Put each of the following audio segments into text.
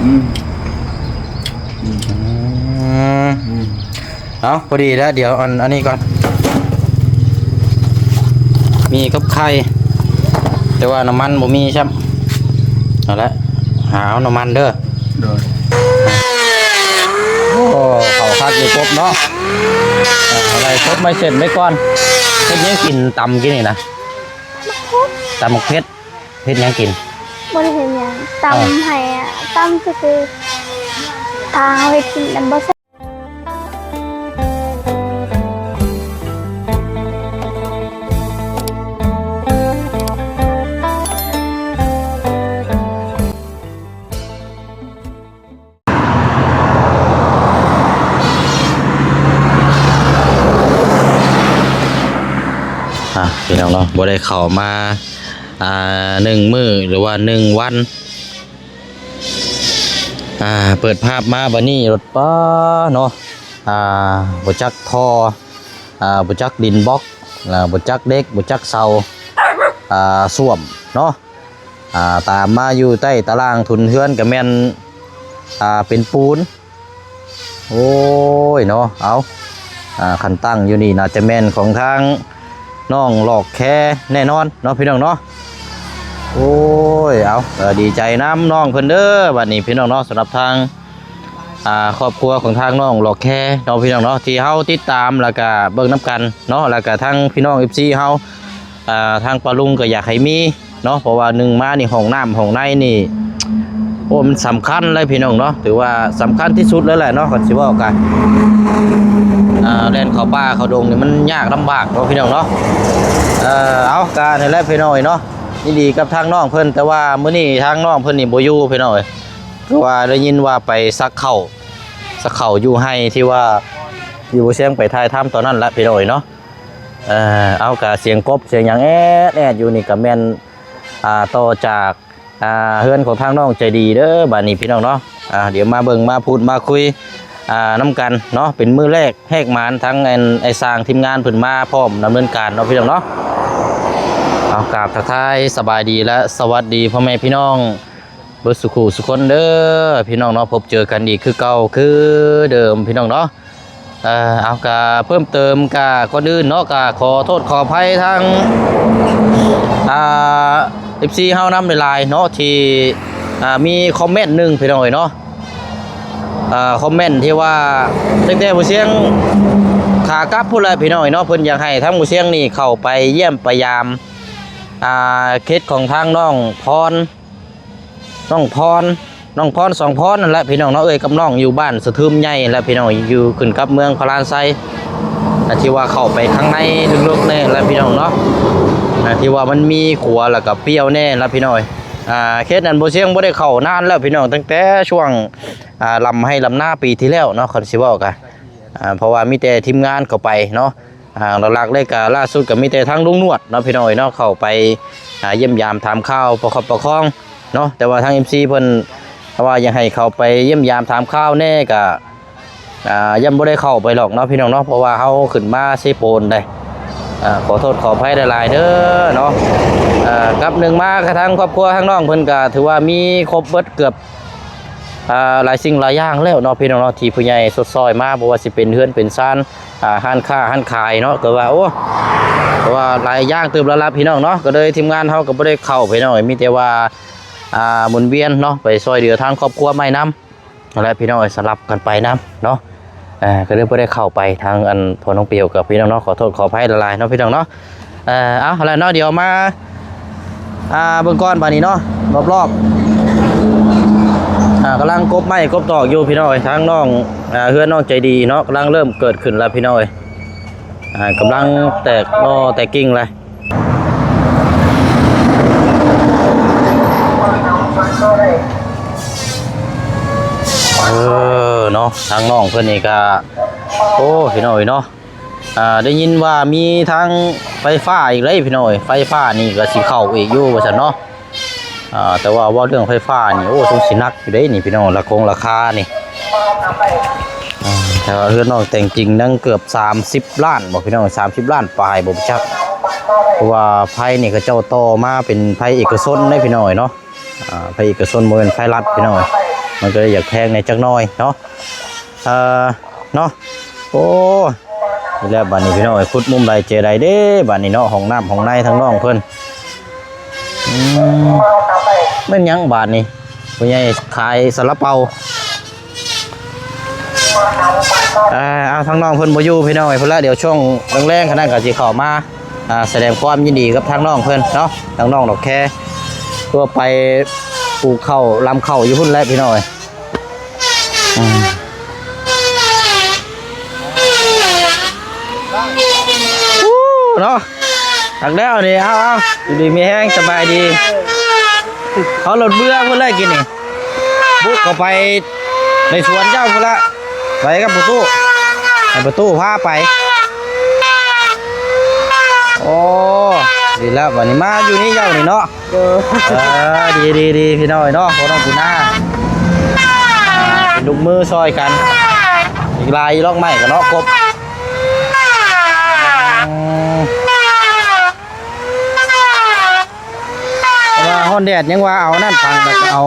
ອືມ ອືມ ເອົາ ພໍດີແລ້ວ ດຽວອັນ ອັນນີ້ກ່ອນ ມີກັບໄຂ່ ແຕ່ວ່ານ້ຳມັນບໍ່ມີຊ້ຳ. ເອົາລະ ຫາເອົານ້ຳມັນເດີ. ໂດຍ. ໂອ້ ເຂົ້າຄັກຢູ່ກົບເນາະ. ເອົາໄດ້ກົບໄມ້ເສັ້ນໄວ້ກ່ອນ. ເຮັດຫຍັງກິນຕຳກີ້ນີ້ນະ? ຕຳໝາກເຜັດ. ເຮັດຫຍັງກິນ? ບໍ່ໄດ້ເຮັດຫຍັງ ຕຳ ເອີ ໃຫ້ ຕຳຊື່ໆ ຖ້າເຮົາເຮັດກິນນຳບໍ່ແຊບ. ອ່ະ ພີ່ນ້ອງເນາະ ບໍ່ໄດ້ເຂົ້າມາ ອ່າ ໜຶ່ງມື້ ຫຼືວ່າໜຶ່ງວັນ ອ່າ ເປີດພາບມາບາດນີ້ລົດປ້າເນາະ ອ່າ ບໍ່ຈັກທໍ່ ອ່າ ບໍ່ຈັກດິນບລັອກ ອ່າ ບໍ່ຈັກເຫຼັກ ບໍ່ຈັກເສົາ ອ່າ ສ້ວມເນາະ. ອ່າ ຕາມມາຢູ່ໃຕ້ຕາລ່າງທຸນເຮືອນກະແມ່ນ ອ່າ ເປັນປູນ. ໂອ້ຍເນາະ ເອົາ ອ່າ ຄັນຕັ້ງຢູ່ນີ້ໜ້າຈະແມ່ນຂອງທາງນ້ອງຫຼອກແຄແນ່ນອນເນາະ ພີ່ນ້ອງເນາະ. ໂອ້ຍ ເອົາ ເອີ ດີໃຈນຳນ້ອງເພິ່ນເດີ ບາດນີ້ ພີ່ນ້ອງເນາະ ສຳລັບທາງ ອ່າ ຄອບຄົວຂອງທາງນ້ອງຫຼອກແຄເນາະ ພີ່ນ້ອງເນາະ ທີ່ເຮົາຕິດຕາມ ແລ້ວກະເບິ່ງນຳກັນເນາະ ແລ້ວກະທາງພີ່ນ້ອງ ເອັຟຊີ ເຮົາ ອ່າ ທາງປ້າລຸງກໍຢາກໃຫ້ມີເນາະ ເພາະວ່າໜຶ່ງມານີ້ ຫ້ອງນ້ຳຫ້ອງໃນນີ້ ໂອ້ ມັນສຳຄັນເລີຍພີ່ນ້ອງເນາະ ຖືວ່າສຳຄັນທີ່ສຸດເລີຍແຫຼະເນາະ ຄັນຊິເວົ້າກະ ອ່າ ແລ່ນເຂົ້າປ່າເຂົ້າດົງນີ້ມັນຍາກລຳບາກເນາະ ພີ່ນ້ອງເນາະ. ເອີ ເອົາ ກະນັ້ນແຫຼະພີ່ນ້ອງເອີຍເນາະ ຍິນດີກັບທາງນ້ອງເພິ່ນ ແຕ່ວ່າມື້ນີ້ທາງນ້ອງເພິ່ນນີ້ບໍ່ຢູ່ພີ່ນ້ອງເອີຍ ຄືວ່າໄດ້ຍິນວ່າໄປສັກເຂົ້າ ສັກເຂົ້າຢູ່ໄຮ່ທີ່ວ່າ ທີ່ບໍ່ແຊງໄປຖ່າຍທຳຕອນນັ້ນລະ ພີ່ນ້ອງເອີຍເນາະ. ເອີ ເອົາ ກະສຽງກົບສຽງຫຍັງແອດໆຢູ່ນີ້ກະແມ່ນ ອ່າ ຕໍ່ຈາກ ອ່າ ເຮືອນຂອງທາງນ້ອງໃຈດີເດີ ບາດນີ້ພີ່ນ້ອງເນາະ. ອ່າ ດຽວມາເບິ່ງມາພູດມາຄຸຍ ອ່າ ນຳກັນເນາະ ເປັນມື້ແລກແຮກໝານ ທັງອັນ ໄອ້ຊ່າງທີມງານເພິ່ນມາພ້ອມດຳເນີນການເນາະ ພີ່ນ້ອງເນາະ. ເອົາ ກາບທັກທາຍສະບາຍດີ ແລະ ສະຫວັດດີພໍ່ແມ່ພີ່ນ້ອງ ເບິດສູ່ຄູ່ສູ່ຄົນເດີ ພີ່ນ້ອງເນາະ ພົບເຈີກັນອີກຄືເກົ່າຄືເດີມ ພີ່ນ້ອງເນາະ. ເອີ ເອົາ ກະເພີ່ມເຕີມ ກະກ່ອນອື່ນເນາະ ກະຂໍໂທດຂໍອະໄພທາງ ອ່າ ເອັຟຊີ ເຮົານຳຫຼາຍໆເນາະ ທີ່ ອ່າ ມີຄອມເມັນໜຶ່ງ ພີ່ນ້ອງເອີຍເນາະ ອ່າ ຄອມເມັນທີ່ວ່າ ຕັ້ງແຕ່ບໍ່ຊຽງຂາກັບພຸ້ນແຫຼະ ພີ່ນ້ອງເອີຍເນາະ ເພິ່ນຢາກໃຫ້ທາງບໍ່ຊຽງນີ້ເຂົ້າໄປຢ້ຽມໄປຢາມ ອ່າ ເຂດຂອງທາງນ້ອງພອນ ນ້ອງພອນ ນ້ອງພອນ ສອງພອນນັ້ນແຫຼະ ພີ່ນ້ອງເນາະ ເອື້ອຍກັບນ້ອງຢູ່ບ້ານສະທຶມໃຫຍ່ແຫຼະ ພີ່ນ້ອງ ຢູ່ຂຶ້ນກັບເມືອງພະລານໄຊ ທີ່ວ່າເຂົ້າໄປຂ້າງໃນເລິກໆແນ່ແຫຼະ ພີ່ນ້ອງເນາະ ທີ່ວ່າມັນມີຂົວ ແລ້ວກະປ່ຽວແນ່ແຫຼະ ພີ່ນ້ອງ. ອ່າ ເຂດນັ້ນບໍ່ຊຽງບໍ່ໄດ້ເຂົ້ານານແລ້ວ ພີ່ນ້ອງ ຕັ້ງແຕ່ຊ່ວງ ອ່າ ລຳໄຮ່ລຳນາປີທີ່ແລ້ວເນາະ ຄັນຊິເວົ້າກະ ອ່າ ເພາະວ່າມີແຕ່ທີມງານເຂົ້າໄປເນາະ ອ່າ ຫຼັກໆເລີຍກະລ່າສຸດກະມີແຕ່ທາງລຸງນວດເນາະ ພີ່ນ້ອງເອີຍເນາະ ເຂົ້າໄປ ອ່າ ຢ້ຽມຢາມຖາມຂ່າວປະຄັບປະຄອງເນາະ ແຕ່ວ່າທາງ ເອັຟຊີ ເພິ່ນ ຖ້າວ່າຢາກໃຫ້ເຂົ້າໄປຢ້ຽມຢາມຖາມຂ່າວແນ່ກະ ອ່າ ຢ້ານບໍ່ໄດ້ເຂົ້າໄປດອກເນາະ ພີ່ນ້ອງເນາະ ເພາະວ່າເຮົາຂຶ້ນມາເຊໂປນເດ້. ອ່າ ຂໍໂທດຂໍອະໄພຫຼາຍໆເດີເນາະ ອ່າ ກັບໜຶ່ງມາກະທາງຄອບຄົວທາງນ້ອງເພິ່ນກະຖືວ່າມີຄົບເບິດເກືອບ ອ່າ ຫຼາຍສິ່ງຫຼາຍຢ່າງແລ້ວເນາະ ພີ່ນ້ອງເນາະ ທີ່ຜູ້ໃຫຍ່ຊົດຊ່ອຍມາ ບໍ່ວ່າຊິເປັນເຮືອນເປັນຊານ ອ່າ ຮ້ານຄ້າຮ້ານຂາຍເນາະ ກໍວ່າ ໂອ້ ກໍວ່າຫຼາຍຢ່າງເຕີບແລ້ວລະ ພີ່ນ້ອງເນາະ ກໍເລີຍທີມງານເຮົາກໍບໍ່ໄດ້ເຂົ້າ ພີ່ນ້ອງເອີຍ ມີແຕ່ວ່າ ອ່າ ໝູນວຽນເນາະ ໄປຊ່ອຍເຫຼືອທາງຄອບຄົວໃໝ່ນຳ ນັ້ນແຫຼະ ພີ່ນ້ອງເອີຍ ສະຫຼັບກັນໄປນຳເນາະ ອ່າ ກໍເລີຍບໍ່ໄດ້ເຂົ້າໄປທາງອັນພໍ່ນ້ອງປຽວກັບ ພີ່ນ້ອງເນາະ ຂໍໂທດຂໍອະໄພຫຼາຍໆເນາະ ພີ່ນ້ອງເນາະ. ເອີ ເອົາ ຫັ້ນແຫຼະເນາະ ດຽວມາ ອ່າ ເບິ່ງກ່ອນບາດນີ້ເນາະ ລອບໆ ອ່າ ກຳລັງກົບໄມ້ກົບຕອກຢູ່ພີ່ນ້ອງເອີຍ ທາງນ້ອງ ອ່າ ເຮືອນນ້ອງໃຈດີເນາະ ກຳລັງເລີ່ມເກີດຂຶ້ນແລ້ວພີ່ນ້ອງເອີຍ ອ່າ ກຳລັງແຕກໜໍ່ແຕກກິ່ງແລ້ວ ເອີ ເນາະ ທາງນ້ອງເພິ່ນນີ້ກະ ໂອ້ ພີ່ນ້ອງເອີຍເນາະ ອ່າ ໄດ້ຍິນວ່າມີທາງໄຟຟ້າອີກເດ້ພີ່ນ້ອງເອີຍ ໄຟຟ້ານີ້ກະຊິເຂົ້າອີກຢູ່ວ່າຊັ້ນເນາະ ອ່າ ແຕ່ວ່າເວົ້າເລື່ອງໄຟຟ້ານີ້ ໂອ້ ສົງຊິໜັກຢູ່ເດ້ນີ້ພີ່ນ້ອງ ລາຄົງລາຄານີ້ ອ່າ ແຕ່ວ່າເຮືອນນ້ອງແຕ່ງຈິງຍັງເກືອບສາມສິບລ້ານບໍ່ພີ່ນ້ອງ ສາມສິບລ້ານປາຍບໍ່ຈັກ ເພາະວ່າໄຟນີ້ເຂົາເຈົ້າຕໍ່ມາເປັນໄຟເອກະຊົນເດ້ພີ່ນ້ອງເນາະ ອ່າ ໄຟເອກະຊົນ ບໍ່ແມ່ນໄຟລັດພີ່ນ້ອງ ມັນກໍເລີຍຢາກແພງແດ່ຈັກໜ້ອຍເນາະ ເອີ ເນາະ. ໂອ້ ນີ້ແຫຼະບາດນີ້ພີ່ນ້ອງເອີຍ ຂຸດມຸມໃດເຈໃດເດ້ບາດນີ້ເນາະ ຫ້ອງນ້ຳຫ້ອງໃນທາງນ້ອງເພິ່ນ. ອືມ ແມ່ນຫຍັງບາດນີ້ ຜູ້ໃຫຍ່ຂາຍຊາລາເປົາ. ເອີ ເອົາ ທາງນ້ອງເພິ່ນບໍ່ຢູ່ພີ່ນ້ອງເອີຍ ພຸ້ນລະ ດຽວຊ່ວງແລງໆ ຂະນັ້ນກໍຊິເຂົ້າມາ ອ່າ ສະແດງຄວາມຍິນດີກັບທາງນ້ອງເພິ່ນເນາະ ທາງນ້ອງດອກແຄ ເພື່ອໄປປູກເຂົ້າລຳເຂົ້າຢູ່ພຸ້ນແຫຼະພີ່ນ້ອງເອີຍ. ອືມ ເນາະ ຄັກແລ້ວນີ້ ເອົາ ເອົາ ຢູ່ດີມີແຮງ ສະບາຍດີ. ເຮົາລົດເບື່ອພຸ້ນແຫຼະກິນນີ້ ບຸກເຂົ້າໄປໃນສວນເຈົ້າພຸ້ນລະ ໄປກັບພໍ່ຕູ້ ໃຫ້ພໍ່ຕູ້ພາໄປ. ໂອ້ ດີແລ້ວ ບາດນີ້ມາຢູ່ນີ້ເຈົ້ານີ້ເນາະ. ເອີ ເອີ ດີໆໆ ພີ່ນ້ອງເນາະ ພໍ່ນ້ອງປູນາ ອ່າ ເປັນລູກມືຊ່ອຍກັນ ອີກຫຼາຍ ດອກໄມ້ກໍເນາະ ຄົບ. ອືມ ແຕ່ວ່າຮ້ອນແດດຍັງວ່າເອົານັ້ນພັງ ແລ້ວກໍເອົາ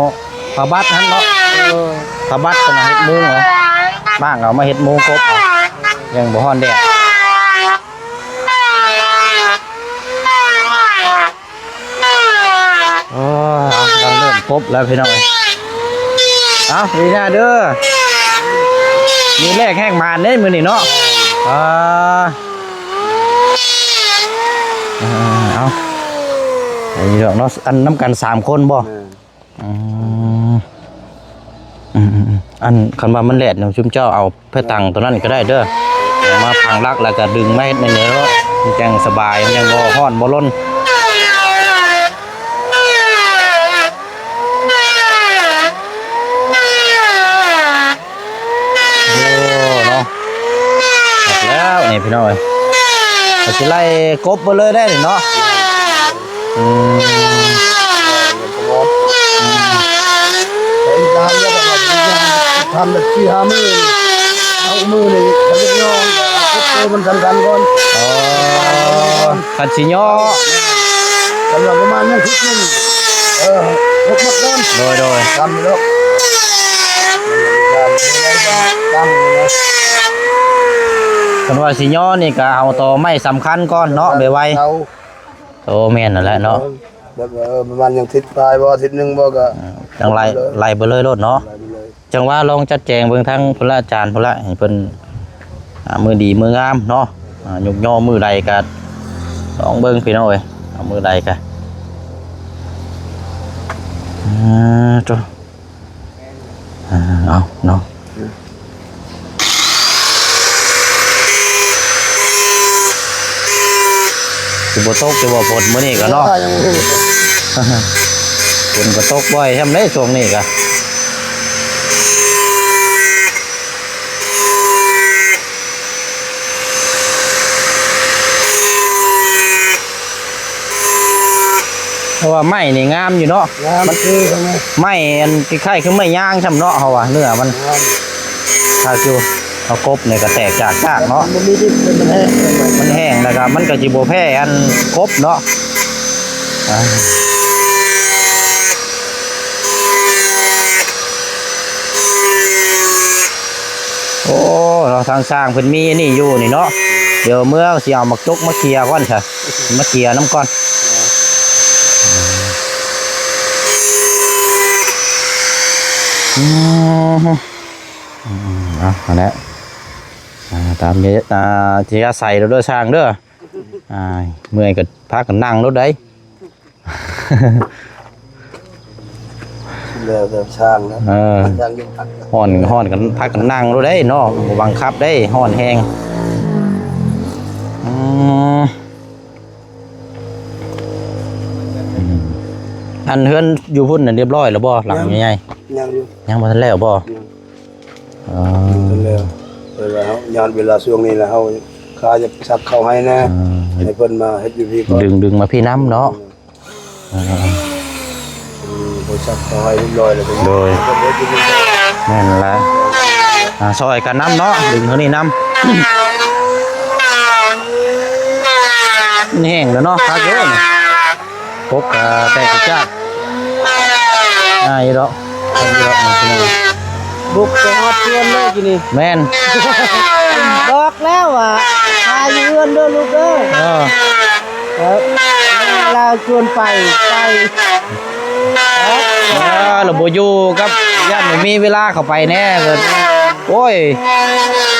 ຜ້າບັດຫັ້ນເນາະ ເອີ ຜ້າບັດຕົວນັ້ນເຮັດມຸງເອົາ ມ້າງເອົາມາເຮັດມຸງກົບເອົາ ຍັງບໍ່ຮ້ອນແດດ. ໂອ້ຍ ເອົາ ກຳລັງເລີ່ມກົບແລ້ວພີ່ນ້ອງເອີຍ. ເອົາ ດີນາເດີ ມື້ແລກແຮງໝານເດ້ມື້ນີ້ເນາະ. ອ່າ ເອົາ ອັນນີ້ດອກເນາະ ອັນນຳກັນສາມຄົນບໍ່? ແມ່ນ. ອືມ ອືມໆໆ ອັນ ຄັນວ່າມັນແດດນະ ຊຸມເຈົ້າເອົາ ໄປຕັ້ງຕົວນັ້ນກໍໄດ້ເດີ ເອົາມາພັງຫຼັກ ແລ້ວກໍດຶງມາເຮັດໃນນີ້ໂລດ ມັນຈັ່ງສະບາຍ ມັນຈັ່ງບໍ່ຮ້ອນບໍ່ລົນ. ໂອ້ ເນາະ ຄັກແລ້ວນີ້ພີ່ນ້ອງເອີຍ ກໍຊິໄລ່ກົບເບິດເລີຍໄດ໋ນີ້ເນາະ. ອືມ ແຕ່ອີກນານແລ້ວກໍທຳໄດ້ສີ່ຫ້າມື້ ເອົາມື້ນີ້ເຂົາເຮັດຍອງ ເອົາຄົບໂຕມັນສຳຄັນກ່ອນ. ອໍ ຄັນຊິຍໍ້ ກຳລັງປະມານຍັງທິດໜຶ່ງ ເອີ ຄົບໝົດກ່ອນ. ໂດຍໆ ທຳຢູ່ດອກ ຕັ້ງຢູ່ນະ ຄັນວ່າຊິຍໍ້ນີ້ກໍເອົາຕໍໄມ້ສຳຄັນກ່ອນເນາະ ໄວໆ. ໂອ້ ແມ່ນນັ້ນແຫຼະເນາະ ແບບວ່າ ເອີ ປະມານຍັງທິດປາຍບໍ່ ທິດໜຶ່ງບໍ່ ກໍ ເອີ ຈັ່ງໄລ່ ໄລ່ໄປເລີຍໂລດເນາະ ໄລ່ໄປເລີຍ. ຈັ່ງວ່າລອງຈັດແຈງເບິ່ງທາງພຸ້ນລະ ອາຈານພຸ້ນລະ ໃຫ້ເພິ່ນ ອ່າ ມື້ດີມື້ງາມເນາະ ອ່າ ຍົກຍໍມື້ໃດກໍລອງເບິ່ງພີ່ນ້ອງເອີຍ ເອົາມື້ໃດກໍ ອ່າ ໂຕ ອ່າ ເອົາເນາະ ຊິບໍ່ຕົກຢູ່ບໍ່ຝົນມື້ນີ້ກໍເນາະ ຍັງບໍ່ຮູ້ ຝົນກໍຕົກບ່ອຍຊ່ຳເດ້ຊ່ວງນີ້ກໍ. ເພາະວ່າໄມ້ນີ້ງາມຢູ່ເນາະ ງາມ ມັນຄືໄມ້ອັນຄ້າຍໆຄືໄມ້ຍາງຊ່ຳເນາະ ເຮົາວ່າເນື້ອມັນ ງາມ ຄັກຢູ່. ເອົາກົບນີ້ກໍແຕກຈາກຊາກເນາະ ມັນບໍ່ມີດິນ ມັນແຫ້ງ ມັນແຫ້ງແລ້ວກໍມັນກໍຊິບໍ່ແພ້ອັນກົບເນາະ. ອ່າ ໂອ້ ເນາະ ທາງຊ່າງເພິ່ນມີອັນນີ້ຢູ່ນີ້ເນາະ ດຽວເມືອຊິເອົາໝາກຈົກມາເກ່ຍກ່ອນຊະ ມາເກ່ຍນຳກ່ອນ. ອືມ ອືມ ເອົາ ຫັ້ນແຫຼະ ອ່າ ຕາມ ອ່າ ທີ່ອາໄສເດີ ຊ່າງເດີ ອ່າ ເມື່ອຍກໍພາກັນນັ່ງໂລດໃດ. ແລ້ວແຕ່ຊ່າງນະ ເອີ ຊ່າງຢູ່ພັກ ຮ້ອນ ຮ້ອນກັນ ພາກັນນັ່ງໂລດໃດເນາະ ບໍ່ບັງຄັບໃດ ຮ້ອນແຮງ. ອືມ ອັນເຮືອນຢູ່ພຸ້ນນະ ຮຽບຮ້ອຍແລ້ວບໍ່? ຫຼັງໃຫຍ່ໆ ຍັງຢູ່ ຍັງບໍ່ທັນແລ້ວບໍ່? ຍັງ ອໍ ບໍ່ທັນແລ້ວ ແຕ່ວ່າເຮົາ ຍ້ອນເວລາຊ່ວງນີ້ລະ ເຮົາຄາຢາກສັກເຂົ້າໃຫ້ແດ່ ເອີ ໃຫ້ເພິ່ນມາເຮັດຢູ່ພີ້ກ່ອນ ດຶງ ດຶງມາພີ້ນຳເນາະ. ເອີ ອືມ ເພິ່ນສັກເຂົ້າໃຫ້ຮຽບຮ້ອຍແລ້ວ ໂດຍ ເພິ່ນເຮັດຢູ່ພີ້ ແມ່ນລະ ອ່າ ຊ່ອຍກັນນຳເນາະ ດຶງເທົ່ານີ້ນຳ ແຫ້ງແລ້ວເນາະ ຄັກຢູ່ນີ້ ກົບກະແຕກກະຈາກ ງ່າຍຢູ່ດອກ. ຄົນຢູ່ດອກນີ້ພີ່ນ້ອງ ບຸກໄປຮອດເຮືອນເລີຍກີ້ນີ້. ແມ່ນ ບອກແລ້ວວ່າ ຖ້າຢູ່ເຮືອນເດີລູກເດີ. ເອີ ເອີ ລາວຊວນໄປ ໄປ ເອີ ລາວບໍ່ຢູ່ກັບ ຢ້ານບໍ່ມີເວລາເຂົ້າໄປແດ່. ໂອ້ຍ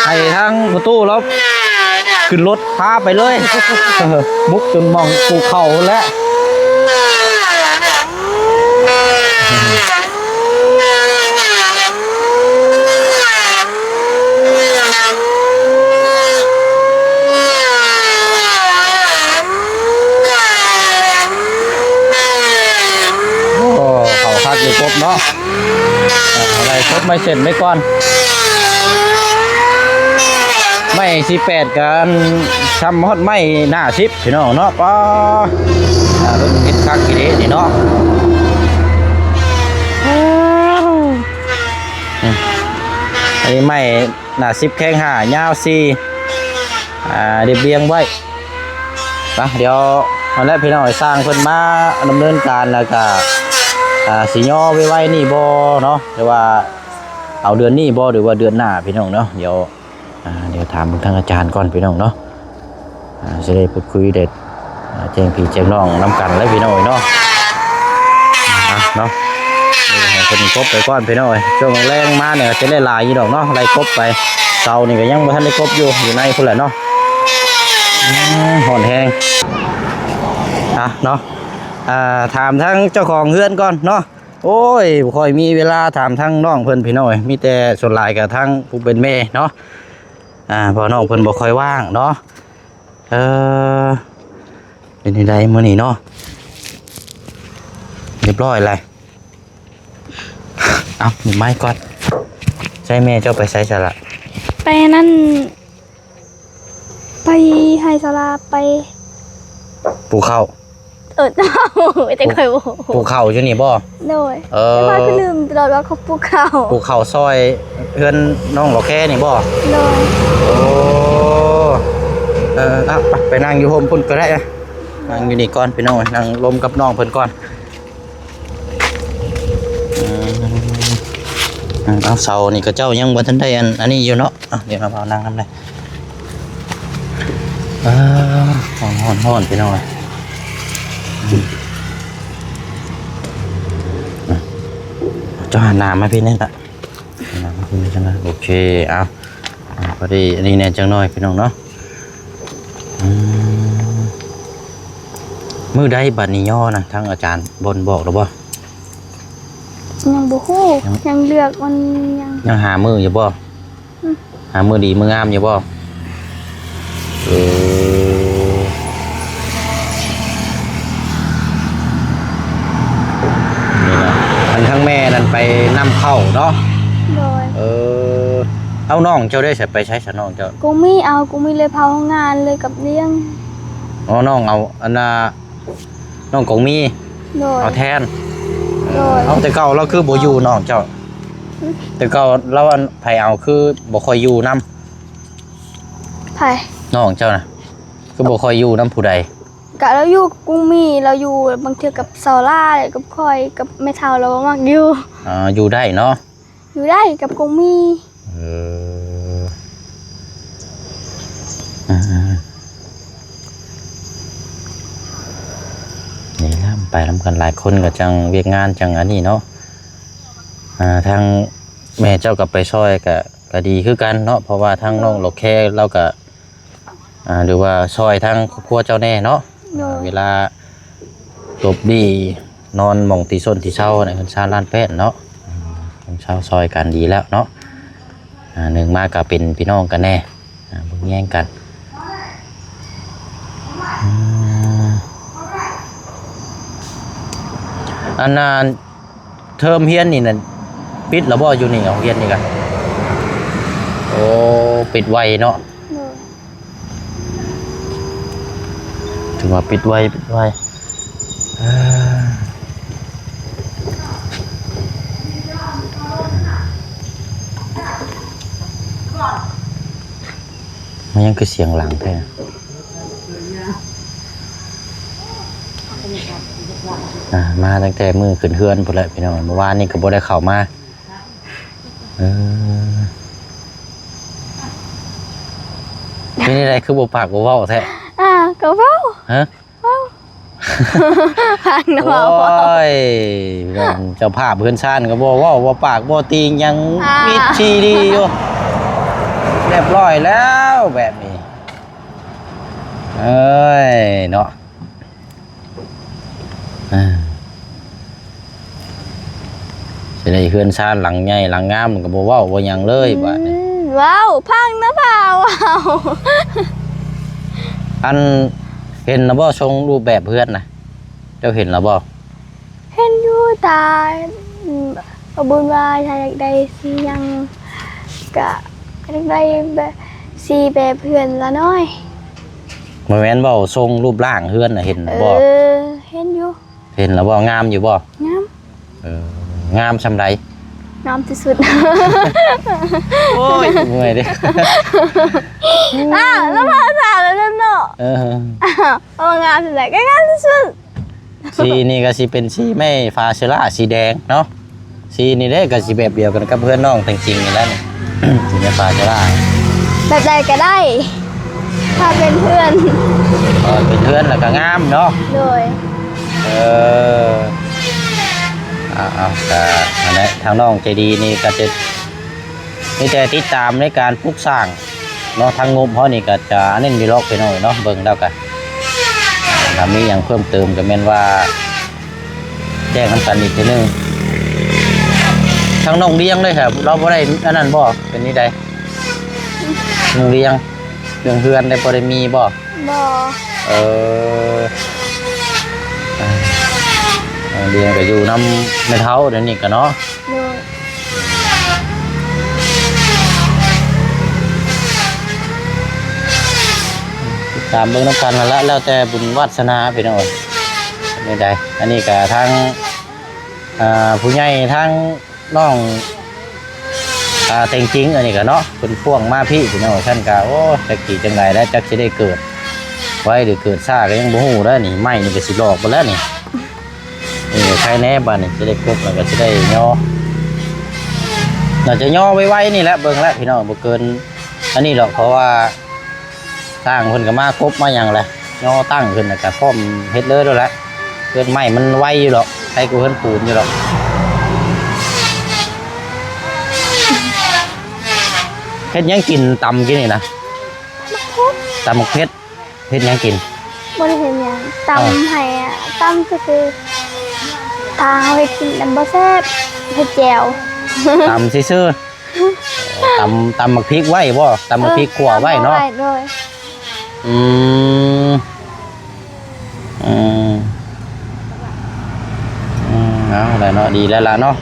ໃຫ້ທາງພໍ່ຕູ້ລາວຂຶ້ນລົດພາໄປເລີຍ ບຸກຈົນໝ່ອງປູກເຂົ້າພຸ້ນແຫຼະ. ໂອ້ ເຂົ້າຄັກຢູ່ກົບເນາະ. ອ່າ ໄລ່ກົບໄມ້ເສັ້ນໄວ້ກ່ອນ ໄມ້ສີ່ແປດ ກະອັນ ຊ່ຳຮອດໄມ້ໜ້າສິບພີ່ນ້ອງເນາະ. ປ້າ ອ່າ ເບິ່ງເຮັດຄັກອີ່ຫຼີນີ້ເນາະ. ອັນນີ້ໄມ້ໜ້າສິບແຂງຫ້າ ຍາວສີ່ ອ່າ ລຽບລຽງໄວ້. ໄປ ດຽວຫັ້ນແຫຼະພີ່ນ້ອງ ຊ່າງເພິ່ນມາດຳເນີນການ ແລ້ວກະ ອ່າ ຊິຍໍໄວໆນີ້ບໍ່ເນາະ ຫຼືວ່າເອົາເດືອນນີ້ບໍ່ ຫຼືວ່າເດືອນໜ້າພີ່ນ້ອງເນາະ. ດຽວ ອ່າ ດຽວຖາມເບິ່ງທາງອາຈານກ່ອນພີ່ນ້ອງເນາະ. ອ່າ ຊິໄດ້ພູດຄຸຍ ໄດ້ ອ່າ ແຈ້ງພີ່ແຈ້ງນ້ອງນຳກັນແຫຼະພີ່ນ້ອງເອີຍເນາະ. ອ່າ ເນາະ ໃຫ້ເພິ່ນກົບໄປກ່ອນພີ່ນ້ອງເອີຍ. ຊ່ວງແລງມານີ້ກະຊິໄດ້ຫຼາຍຢູ່ດອກເນາະ ໄລ່ກົບໄປ. ເສົານີ້ກະຍັງບໍ່ທັນໄດ້ກົບຢູ່ ຢູ່ໃນພຸ້ນແຫຼະເນາະ. ອືມ ຮ້ອນແຮງ. ອ່າ ເນາະ ອ່າ ຖາມທາງເຈົ້າຂອງເຮືອນກ່ອນເນາະ. ໂອ້ຍ ບໍ່ຄ່ອຍມີເວລາຖາມທາງນ້ອງເພິ່ນພີ່ນ້ອງເອີຍ ມີແຕ່ສ່ວນຫຼາຍກະທາງຜູ້ເປັນແມ່ເນາະ. ອ່າ ເພາະນ້ອງເພິ່ນບໍ່ຄ່ອຍວ່າງເນາະ. ເອີ ເປັນຈັ່ງໃດມື້ນີ້ເນາະ? ຮຽບຮ້ອຍແລ້ວ. ເອົາ ໝູ່ໄມ້ກ່ອນ. ໃສແມ່ເຈົ້າໄປໃສຊະລະ? ໄປນັ້ນ ໄປໄຮ່ສາລາ ໄປປູກເຂົ້າ. ເອີ ເຈົ້າ ແຕ່ຂ້ອຍບໍ່ ປູກເຂົ້າຢູ່ນີ້ບໍ່? ໂດຍ. ເອີ ແຕ່ຂ້ອຍຄືລືມຕະຫຼອດວ່າເຂົາປູກເຂົ້າ. ປູກເຂົ້າຊ່ອຍເຮືອນນ້ອງຫຼໍ່ແຄນີ້ບໍ່? ໂດຍ. ໂອ້ ເອີ ເອົາ ໄປ ໄປນັ່ງຢູ່ຮົ່ມພຸ້ນກະໄດ້. ນັ່ງຢູ່ນີ້ກ່ອນພີ່ນ້ອງ ນັ່ງລົມກັບນ້ອງເພິ່ນກ່ອນ. ອືມ ເອົາ ເສົານີ້ເຂົາເຈົ້າຍັງບໍ່ທັນໄດ້ອັນ ອັນນີ້ຢູ່ເນາະ. ອ່ະ ດຽວເຮົາເອົານັ່ງນຳໄດ້. ອ່າ ຮ້ອນໆ ພີ່ນ້ອງເອີຍ. ອ່ະ ເຈົ້າຫັນໜ້າມາພີ້ແດ່ລະ ຫັນໜ້າມາພີ້ແດ່. ໂອເຄ ເອົາ ພໍດີອັນນີ້ແດ່ຈັກໜ້ອຍພີ່ນ້ອງເນາະ. ອືມ ມື້ໃດບັດນີ້ຍໍນະ ທາງອາຈານບ່ອນບອກແລ້ວບໍ່? ຍັງບໍ່ຮູ້ ຍັງ ຍັງເລືອກ ມັນຍັງ ຍັງຫາມື້ຢູ່ບໍ່? ອືມ ຫາມື້ດີມື້ງາມຢູ່ບໍ່? ເອີ ນີ້ນະ ອັນທາງແມ່ນັ້ນໄປນຳເຂົ້າເນາະ? ໂດຍ. ເອີ ເອົາ ນ້ອງເຈົ້າໄດ້ໃສ ໄປໃສຊະນ້ອງເຈົ້າ? ກົງມີ ເອົາ ກົງມີເລີຍເຜົາໂຮງງານເລີຍກັບລ້ຽງ. ອໍ ນ້ອງເອົາ ອັນນ່າ ນ້ອງກົງມີ ໂດຍ ເອົາແທນ. ໂດຍ. ເອົາ ແຕ່ເກົ່າລາວຄືບໍ່ຢູ່ນ້ອງເຈົ້າ? ຫຶ? ແຕ່ເກົ່າລາວ ອັນ ໃຜເອົາ ຄືບໍ່ຄ່ອຍຢູ່ນຳ? ໃຜ? ນ້ອງເຈົ້ານະ ຄືບໍ່ຄ່ອຍຢູ່ນຳຜູ້ໃດ? ກະລາວຢູ່ກັບກົງມີ ລາວຢູ່ບາງເທື່ອກັບສາວຫຼ້າ ກັບຂ້ອຍ ກັບແມ່ເຖົ້າ ລາວບໍ່ມັກຢູ່. ອ່າ ຢູ່ໄດ້ເນາະ? ຢູ່ໄດ້ກັບກົງມີ. ເອີ ອ່າ ນີ້ລະ ໄປນຳກັນຫຼາຍຄົນກະຈັ່ງວຽກງານຈັ່ງອັນນີ້ເນາະ. ອ່າ ທາງແມ່ເຈົ້າກະໄປຊ່ອຍກະ ກະດີຄືກັນເນາະ ເພາະວ່າທາງນ້ອງຫຼໍ່ແຄລາວກະ ອ່າ ຫຼືວ່າຊ່ອຍທາງຄອບຄົວເຈົ້າແດ່ເນາະ. ໂດຍ. ເວລາຫຼົບຫຼີ່ນອນໝ່ອງທີ່ຊົນທີ່ເຊົາໃນເຮືອນຊານລ້ານແປ້ນເນາະ ເຮືອນຊານຊ່ອຍກັນດີແລ້ວເນາະ. ອ່າ ໜຶ່ງມາກະເປັນພີ່ນ້ອງກັນແດ່ ອ່າ ເບິ່ງແຍງກັນ. ອືມ ອັນນັ້ນ ເທີມຮຽນນີ້ນະ ປິດແລ້ວບໍ່ຢູ່ນີ້ ໂຮງຮຽນນີ້ກະ? ໂອ້ ປິດໄວເນາະ. ໂດຍ. ຖືວ່າປິດໄວ ປິດໄວ. ເອີ ມັນຍັງຄືສຽງດັງແທ້. ອ່າ ມາຕັ້ງແຕ່ມື້ຂຶ້ນເຮືອນພຸ້ນແຫຼະພີ່ນ້ອງ, ມື້ວານນີ້ກໍບໍ່ໄດ້ເຂົ້າມາ. ເອີ ເປັນຈັ່ງໃດຄືບໍ່ປາກບໍ່ເວົ້າແທ້? ອ່າ ກໍເວົ້າ. ຮະ? ເວົ້າ. ຟັງນະ ໂອ້ຍ ເວົ້າ. ເຈົ້າພາບເຮືອນຊານກໍບໍ່ເວົ້າ ບໍ່ປາກບໍ່ຕີຫຍັງ ອ່າ ມິດຊີດີຢູ່ ຮຽບຮ້ອຍແລ້ວແບບນີ້. ເອີຍ ເນາະ. ອ່າ ຊິໄດ້ເຮືອນຊານຫຼັງໃຫຍ່ຫຼັງງາມ ມັນກໍບໍ່ເວົ້າບໍ່ຫຍັງເລີຍ ອືມ ບາດນີ້. ເວົ້າ ຟັງນະພາເວົ້າ. ອັນ ເຫັນລະບໍ່ ຊົງຮູບແບບເຮືອນນະ? ເຈົ້າເຫັນລະບໍ່? ເຫັນຢູ່ ຕາ ອືມ ປ້າບຸນວ່າ ຖ້າຢາກໄດ້ສີຫຍັງ ກະຢາກໄດ້ແບບ ສີແບບເຮືອນລະນ້ອຍ. ບໍ່ແມ່ນເວົ້າຊົງຮູບຮ່າງເຮືອນນະ ເຫັນບໍ່? ເອີ ເຫັນຢູ່. ເຫັນລະບໍ່? ງາມຢູ່ບໍ່? ງາມ. ເອີ ງາມສ່ຳໃດ? ງາມທີ່ສຸດ. ໂອ້ຍ ເມື່ອຍເດ້. ອ້າວ ລະພາສາລະນັ້ນເນາະ. ເອີ ເອົາງາມສ່ຳໃດ ກໍງາມທີ່ສຸດ. ສີນີ້ກໍຊິເປັນສີໄມ້ຟາເຊລາ ສີແດງເນາະ. ສີນີ້ເດ້ກໍຊິແບບດຽວກັນກັບເຮືອນນ້ອງແຕງຈິງນີ້ແຫຼະ ສີໄມ້ຟາເຊລາ. ແບບໃດກໍໄດ້ ຖ້າເປັນເຮືອນ. ເອີ ເປັນເຮືອນແລ້ວກໍງາມເນາະ. ໂດຍ. ເອີ ເອົາ ເອົາ ກໍນັ້ນແຫຼະ ທາງນ້ອງໃຈດີນີ້ກໍຈະ ມີແຕ່ຕິດຕາມໃນການປຸກສ້າງເນາະ, ທາງງົບເຮົານີ້ກໍຈະອັນນັ້ນຢູ່ດອກພີ່ນ້ອງເນາະ. ເບິ່ງແລ້ວກໍ ຖ້າມີຫຍັງເພີ່ມເຕີມກໍແມ່ນວ່າແຈ້ງນຳກັນອີກເທື່ອໜຶ່ງ. ທາງນ້ອງລຽງເດ້ ລາວບໍ່ໄດ້ອັນນັ້ນບໍ່? ເປັນຈັ່ງໃດ ນ້ອງລຽງ? ເລື່ອງເຮືອນໄດ້ ບໍ່ໄດ້ມີບໍ່? ບໍ່. ເອີ ນ້ອງລຽງກໍຢູ່ນຳແມ່ເຖົ້າດຽວນີ້ກໍເນາະ. ໂດຍ. ຕາມເບິ່ງນຳກັນຫັ້ນລະ ແລ້ວແຕ່ບຸນວາດສະໜາພີ່ນ້ອງເອີຍ. ແນວໃດ ອັນນີ້ກໍທາງ ອ່າ ຜູ້ໃຫຍ່ທາງ ນ້ອງ ອ່າ ແຕງຈິງ ອັນນີ້ກະເນາະ ເພິ່ນພ່ວງມາພີ້ພີ່ນ້ອງ. ຊັ້ນກະ ໂອ້ ຈັກຊິຈັ່ງໃດແລ້ວ ຈັກຊິໄດ້ເກີດໄວຫຼືເກີດຊ້າກະຍັງບໍ່ຮູ້ເດີ້ນີ້. ໄມ້ນີ້ກະຊິຫຼອກເບິດແລ້ວນີ້. ນີ້ກະໄຄແນ່ ບາດນີ້ຊິໄດ້ກົບແລ້ວກະຊິໄດ້ຍໍ ໜ້າຈະຍໍໄວໆນີ້ແຫຼະ. ເບິ່ງແລ້ວພີ່ນ້ອງ ບໍ່ເກີນອັນນີ້ດອກ ເພາະວ່າ ຊ່າງເພິ່ນກໍມາກົບມາຫຍັງແຫຼະ ຍໍຕັ້ງຂຶ້ນແລ້ວກໍພ້ອມເຮັດເລີຍໂລດແຫຼະ. ເຮືອນໄມ້ມັນໄວຢູ່ດອກ ໄວກວ່າເຮືອນປູນຢູ່ດອກ. ເຮັດຫຍັງກິນຕຳກີ້ນີ້ນະ? ໝາກເຜັດ. ຕຳໝາກເຜັດ. ເຮັດຫຍັງກິນ? ບໍ່ໄດ້ເຮັດຫຍັງ ຕຳ ເອົ້າ ໃຫ້ ຕຳຊື່ໆ. ຖ້າເຮົາເຮັດກິນນະບໍ່ແຊບ ເຮັດແຈ່ວ. ຕຳຊື່ໆ. ຕຳ ຕຳໝາກພິກໄວ້ບໍ່? ຕຳໝາກພິກ ເອີ ຂົ້ວໄວ້ເນາະ. ຕຳໄວ້ ໂດຍ. ອືມ ອືມ ອືມ ເອົາແຫຼະເນາະ ດີແລ້ວລະເນາະ.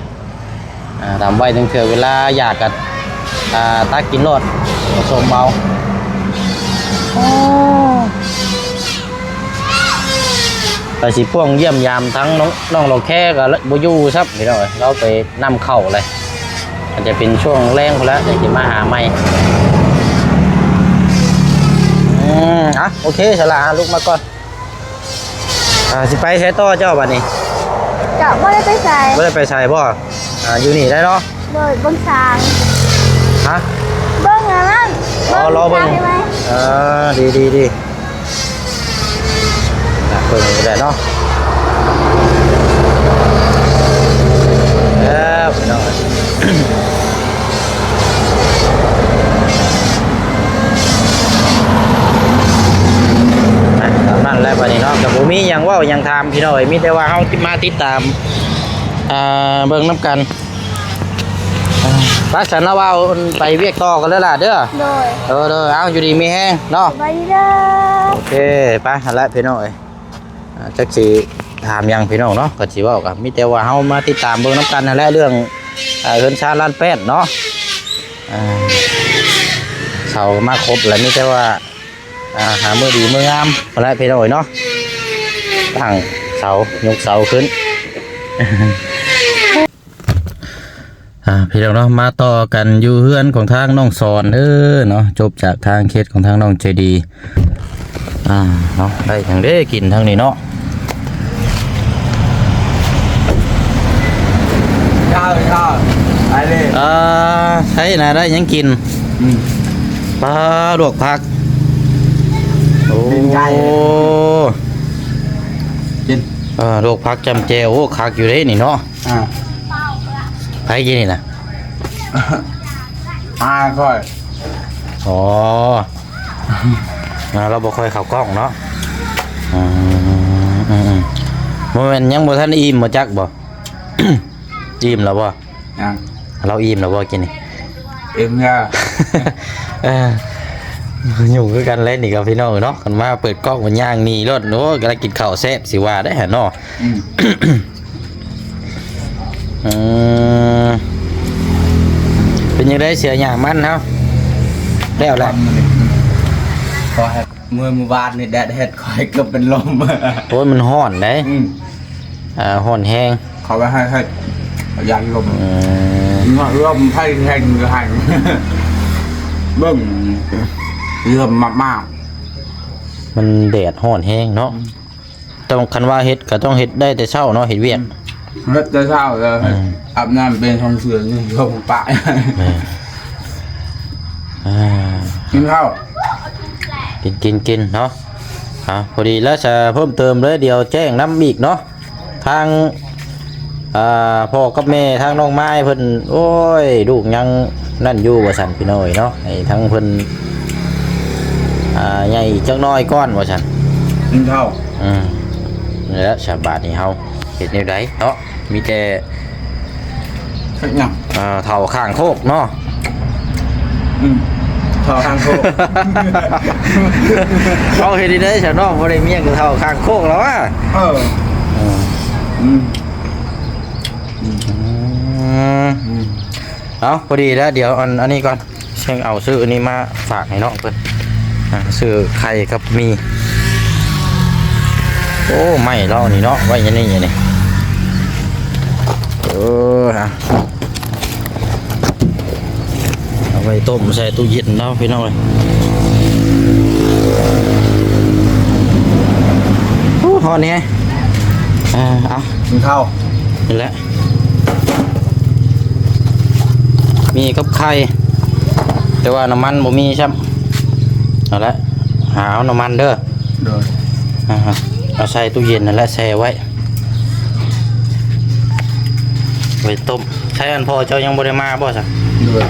ອ່າ ຕຳໄວ້ ຈັ່ງເທື່ອເວລາຢາກກະ ອ່າ ຕັກກິນໂລດ ປະສົມເອົາ. ໂອ້ ໄປຊິພ່ວງຢ້ຽມຢາມທາງນ້ອງ ນ້ອງຫຼອກແຄກໍບໍ່ຢູ່ຊ້ຳພີ່ນ້ອງເອີຍ ລາວໄປນຳເຂົ້າແຫຼະ. ອາດຈະເປັນຊ່ວງແລງພຸ້ນແຫຼະ ຈັ່ງຊິມາຫາໃໝ່. ອືມ ອ່ະ ໂອເຄ ສະຫຼະ ລຸກມາກ່ອນ. ອ່າ ຊິໄປໃສຕໍ່ເຈົ້າບັດນີ້? ກະບໍ່ໄດ້ໄປໃສ. ບໍ່ໄດ້ໄປໃສບໍ່? ອ່າ ຢູ່ນີ້ໄດ້ເນາະ. ໂດຍ ເບິ່ງຊ້າງ. ຮະ? ເບິ່ງອັນນັ້ນ. ອໍ ລໍເບິ່ງ. ເອີ ດີໆໆ. ເບິ່ງນີ້ແຫຼະເນາະ ເອີ ພີ່ນ້ອງເອີຍ. ອ່ະ ຕາມນັ້ນແຫຼະບັດນີ້ເນາະ ກໍບໍ່ມີຫຍັງເວົ້າຫຍັງຖາມພີ່ນ້ອງເອີຍ ມີແຕ່ວ່າເຮົາມາຕິດຕາມ ອ່າ ເບິ່ງນຳກັນ. ໄປ ຊັ້ນລະວ່າໄປວຽກຕໍ່ກັນເດີຫຼ້າເດີ. ໂດຍ. ເອີ ເດີ ເອົາ ຢູ່ດີມີແຮງເນາະ. ສະບາຍດີເດີ. ໂອເຄ ໄປຫັ້ນແຫຼະພີ່ນ້ອງເອີຍ. ອ່າ ຈັກຊິຖາມຫຍັງພີ່ນ້ອງເນາະ ກໍຊິເວົ້າກໍມີແຕ່ວ່າເຮົາມາຕິດຕາມເບິ່ງນຳກັນຫັ້ນແຫຼະ ເລື່ອງ ອ່າ ເຮືອນຊານລານແປ້ນເນາະ. ອ່າ ເສົາກໍມາຄົບແລ້ວ ມີແຕ່ວ່າ ອ່າ ຫາມື້ດີມື້ງາມພຸ້ນແຫຼະພີ່ນ້ອງເອີຍເນາະ ຕັ້ງເສົາ ຍົກເສົາຂຶ້ນ. ອ່າ ພີ່ນ້ອງເນາະ ມາຕໍ່ກັນຢູ່ເຮືອນຂອງທາງນ້ອງສອນເດີເນາະ ຈົບຈາກທາງເຂດຂອງທາງນ້ອງໃຈດີ. ອ່າ ເນາະ ໄດ້ຫຍັງເດ້ກິນທາງນີ້ເນາະ. ໃສ່ນະ ໄດ້ຫຍັງກິນ? ອືມ ປາ ລວກຜັກ. ໂອ້ ປີ້ງໄກ່ ກິນ ເອີ ລວກຜັກຈ້ຳແຈ່ວ. ໂອ້ ຄັກຢູ່ເດ້ນີ້ເນາະ. ອ່າ ໃຜກິນນີ້ນະ? ອາ ຂ້ອຍ. ອໍ ອ່າ ລາວບໍ່ຄ່ອຍເຂົ້າກ້ອງເນາະ. ອືມ ອືມ ອືມ ບໍ່ແມ່ນຍັງບໍ່ທັນອີ່ມບໍ່ຈັກບໍ່? ອີ່ມແລ້ວບໍ່? ຍັງ. ລາວອີ່ມແລ້ວບໍ່ກິນນີ້? ອີ່ມແລ້ວ. ເອີ ຫຍຸ້ງຄືກັນແຫຼະນີ້ກັບພີ່ນ້ອງເນາະ. ຄັນມາເປີດກ້ອງມັນຍ່າງໜີໂລດ. ໂອ້ ກຳລັງກິນເຂົ້າແຊບຊິວ່າໄດ້ຫັ້ນເນາະ. ອືມ ອືມ ເປັນຈັ່ງໃດເສືອຫຍ້າມັນເຮົາ? ແລ້ວແຫຼະ. ເມື່ອ ມື້ວານນີ້ແດດເຮັດຂ້ອຍເກືອບເປັນລົມ. ໂອ້ຍ ມັນຮ້ອນເດ້. ອືມ ເອີ ຮ້ອນແຮງ. ເຂົາວ່າໃຫ້ ໃຫ້ ຢ້ານລົມ. ອືມ ລົມໄພແຮງຢູ່ຫັ້ນ ເບິ່ງ ເຫຼື່ອມມາກໆ. ມັນແດດຮ້ອນແຮງເນາະ. ອືມ ຕ້ອງ ຄັນວ່າເຮັດກໍຕ້ອງເຮັດໄດ້ແຕ່ເຊົ້າເນາະ ເຮັດວຽກ. ອືມ ເຮັດແຕ່ເຊົ້າແລ້ວ. ອືມ ອາບນ້ຳ ປ່ຽນສອງເສື້ອ ນີ້ລົມປະ. ແມ່ນ. ອ່າ ກິນເຂົ້າ ກິນ ກິນ ກິນເນາະ. ອ່າ ພໍດີແລ້ວ ຈະເພີ່ມເຕີມເລີຍ ດຽວແຈ້ງນຳອີກເນາະ. ທາງ ອ່າ ພໍ່ກັບແມ່ ທາງນ້ອງມາຍເພິ່ນ ໂອ້ຍ ລູກຍັງນັ້ນຢູ່ວ່າຊັ້ນ ພີ່ນ້ອງເອີຍເນາະ. ໃຫ້ທາງເພິ່ນ ອ່າ ໃຫຍ່ອີກຈັກໜ້ອຍກ່ອນວ່າຊັ້ນ. ກິນເຂົ້າ. ອືມ ນີ້ແຫຼະ ສະບາດນີ້ເຮົາເຮັດແນວໃດເນາະ? ມີແຕ່ ເຮັດຫຍັງ? ເອີ ເຖົ້າຂ້າງໂຄກເນາະ. ອືມ ເຖົ້າຂ້າງໂຄກ. ເຮົາເຮັດໄດ້ຊະເນາະ ບໍ່ໄດ້ເມຍກໍເຖົ້າຂ້າງໂຄກແລ້ວວະ. ເອີ ອືມ ອືມ ອືມ ອືມ ເອົາ ພໍດີແລ້ວ ດຽວອັນ ອັນນີ້ກ່ອນ. ຈັ່ງເອົາຊື້ອັນນີ້ມາຝາກໃຫ້ນ້ອງເພິ່ນ. ອ່າ ຊື້ໄຂ່ກັບໝີ່. ໂອ້ ໄມ້ລາວນີ້ເນາະ ໄວ້ຢູ່ນີ້ ຢູ່ນີ້. ເອີ ເອົາໄວ້ຕົ້ມໃສ່ຕູ້ເຢັນເນາະ ພີ່ນ້ອງເອີຍ. ໂອ້ ຮ້ອນແຮງ. ອ່າ ເອົາ ກິນເຂົ້າ ນີ້ແຫຼະ. ໝີ່ກັບໄຂ່ ແຕ່ວ່ານ້ຳມັນບໍ່ມີຊ້ຳ. ເອົາລະ ຫາເອົານ້ຳມັນເດີ. ໂດຍ. ອ່າ ເອົາໃສ່ຕູ້ເຢັນຫັ້ນແຫຼະ ແຊ່ໄວ້ ໄວ້ຕົ້ມ. ໃສ ອັນພໍ່ເຈົ້າຍັງບໍ່ໄດ້ມາບໍ່ຊະ? ໂດຍ.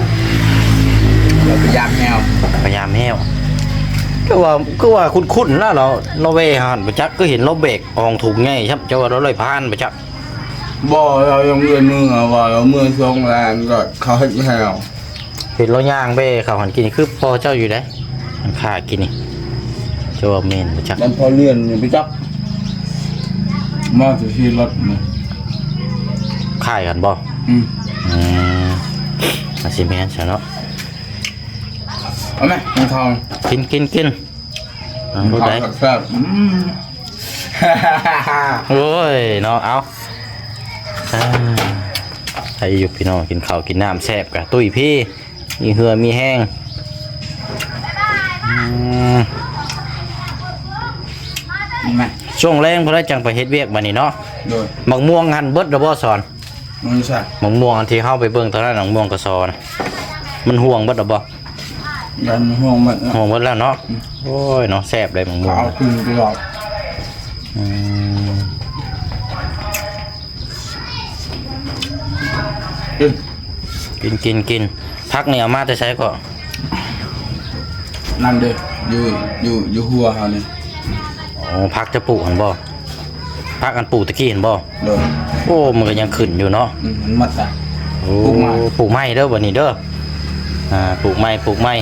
ລາວໄປຢາມແຮວ ໄປຢາມແຮວ. ຄືວ່າ ຄືວ່າຄຸ້ນໆລະ ລາວ ລາວແວ່ຫັ້ນບໍ່ຈັກ ຄືເຫັນລາວແບກອອກຖົງໃຫຍ່ຊ້ຳ. ເຈົ້າວ່າລາວໄດ້ຜ່ານບໍ່ຈັກ? ບໍ່ ລາວຍັງເມືອ ວ່າລາວເມືອຊ່ວງແລງກໍເຂົາເຮັດແຮວ. ເຫັນລາວຍ່າງແວ່ເຂົ້າຫັ້ນກິນ ຄືພໍ່ເຈົ້າຢູ່ໃດ ມັນຂ້າກິນນີ້. ເຈົ້າວ່າແມ່ນບໍ່ຈັກ ມັນພໍລຽນນີ້ໄປຈັກ ມາແຕ່ຂີ່ລົດນີ້. ຄ້າຍກັນບໍ່? ອືມ ອືມ ອາດຊິແມ່ນຊະເນາະ. ເອົາແມະ ກິນເຂົ້າ ກິນ ກິນ ກິນ. ເອົາ ລົດໃດ ແຊບໆ. ອືມ ໂອ້ຍເນາະ ເອົາ ອ່າ ໃຜຢູ່ພີ່ນ້ອງ ກິນເຂົ້າກິນນ້ຳແຊບກະຕຸ້ຍພີ ມີເຫື່ອມີແຮງ. ອືມ ແມ່ນ ຊ່ວງແລງພຸ້ນແຫຼະ ຈັ່ງໄປເຮັດວຽກບາດນີ້ເນາະ. ໂດຍ. ໝາກມ່ວງຫັ້ນເບິດແລ້ວບໍ່ ສອນ? ມັນໃສ່ ໝາກມ່ວງອັນທີ່ເຮົາໄປເບິ່ງຕອນນັ້ນ ໝາກມ່ວງກະຊໍນະ ມັນຮ່ວງເບິດແລ້ວບໍ່? ຍັງຮ່ວງເບິດແລ້ວ ຮ່ວງເບິດແລ້ວເນາະ. ອືມ ໂອ້ຍເນາະ ແຊບເດ້ໝາກມ່ວງ ເອົາຂຶ້ນຕະຫຼອດ. ອືມ ກິນ ກິນ ກິນ. ຜັກນີ້ເອົາມາແຕ່ໃສເກາະ? ນັ້ນເດ້ ຢູ່ ຢູ່ ຢູ່ຮົ້ວເຮົານີ້. ອໍ ຜັກຈະປູກຫັ້ນບໍ່? ຜັກອັນປູກຕະກີ້ຫັ້ນບໍ່? ໂດຍ. ໂອ້ ມັນກໍຍັງຂຶ້ນຢູ່ເນາະ. ອືມ ມັນໝົດລະ ໂອ້ ປູກໃໝ່ ປູກໃໝ່ເດີບາດນີ້ເດີ. ອ່າ ປູກໃໝ່ ປູກໃໝ່.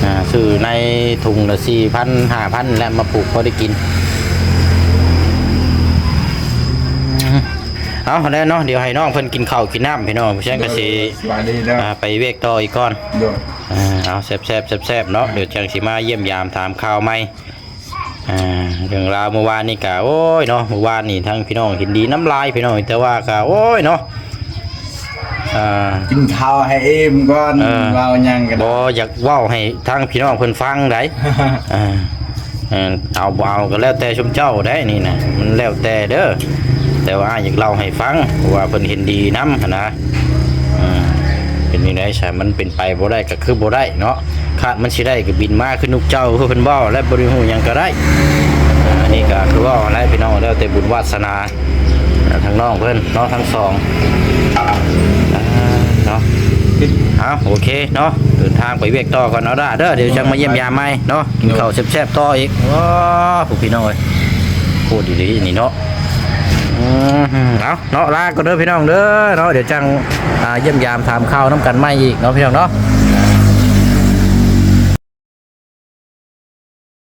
ອ່າ ຊື້ໃນຖົງລະສີ່ພັນ ຫ້າພັນ ແຫຼະ ມາປູກພໍໄດ້ກິນ. ເອົາແລ້ວເນາະ ດຽວໃຫ້ນ້ອງເພິ່ນກິນເຂົ້າກິນນ້ຳ ພີ່ນ້ອງ. ເຊິ່ງກໍຊິ ໂດຍ ສະບາຍດີເດີ ອ່າ ໄປວຽກຕໍ່ອີກກ່ອນ. ໂດຍ. ອ່າ ເອົາແຊບໆ ແຊບໆເນາະ ດຽວຈັ່ງຊິມາຢ້ຽມຢາມຖາມຂ່າວໃໝ່. ອ່າ ເລື່ອງລາວມື້ວານນີ້ກະ ໂອ້ຍເນາະ ມື້ວານນີ້ທັງພີ່ນ້ອງເຫັນດີນຳຫຼາຍພີ່ນ້ອງ ແຕ່ວ່າກະ ໂອ້ຍເນາະ ອ່າ ກິນເຂົ້າໃຫ້ອີ່ມກ່ອນ. ເອີ ເວົ້າຫຍັງກໍບໍ່ຢາກເວົ້າໃຫ້ທາງພີ່ນ້ອງເພິ່ນຟັງໃດ. ອ່າ ເອີ ເອົາບໍ່ເອົາກໍແລ້ວແຕ່ຊຸມເຈົ້າໄດ໋ນີ້ນະ ມັນແລ້ວແຕ່ເດີ. ແຕ່ວ່າອ້າຍຢາກເລົ່າໃຫ້ຟັງ ເພາະວ່າເພິ່ນເຫັນດີນຳຫັ້ນນະ. ເອີ ນີ້ໄດ້ຊະ ມັນເປັນໄປບໍ່ໄດ້ກໍຄືບໍ່ໄດ້ເນາະ ຄາດມັນຊິໄດ້ກໍບິນມາຄືນົກເຈົ້າ ຄືເພິ່ນເວົ້າ ແລະບໍ່ໄດ້ຮູ້ຫຍັງກໍໄດ້. ອັນນີ້ກໍຄືເວົ້າຫັ້ນແຫຼະພີ່ນ້ອງ ແລ້ວແຕ່ບຸນວາສະໜາ ອ່າ ທາງນ້ອງເພິ່ນເນາະ ທັງສອງ ອ່າ ເນາະ. ເອົາ ໂອເຄເນາະ ເດີນທາງໄປວຽກຕໍ່ກ່ອນເນາະ ດາເດີ ດຽວຈັ່ງມາຢ້ຽມຢາມໃໝ່ເນາະ. ກິນເຂົ້າແຊບໆຕໍ່ອີກ. ໂອ້ ພວກພີ່ນ້ອງເອີຍ ໂຄດດີໆນີ້ເນາະ. ອືມ ເອົາເນາະ ລາກ່ອນເດີພີ່ນ້ອງເດີເນາະ ດຽວຈັ່ງ ອ່າ ຢ້ຽມຢາມຖາມຂ່າວນຳກັນໃໝ່ອີກເນາະ ພີ່ນ້ອງເນາະ.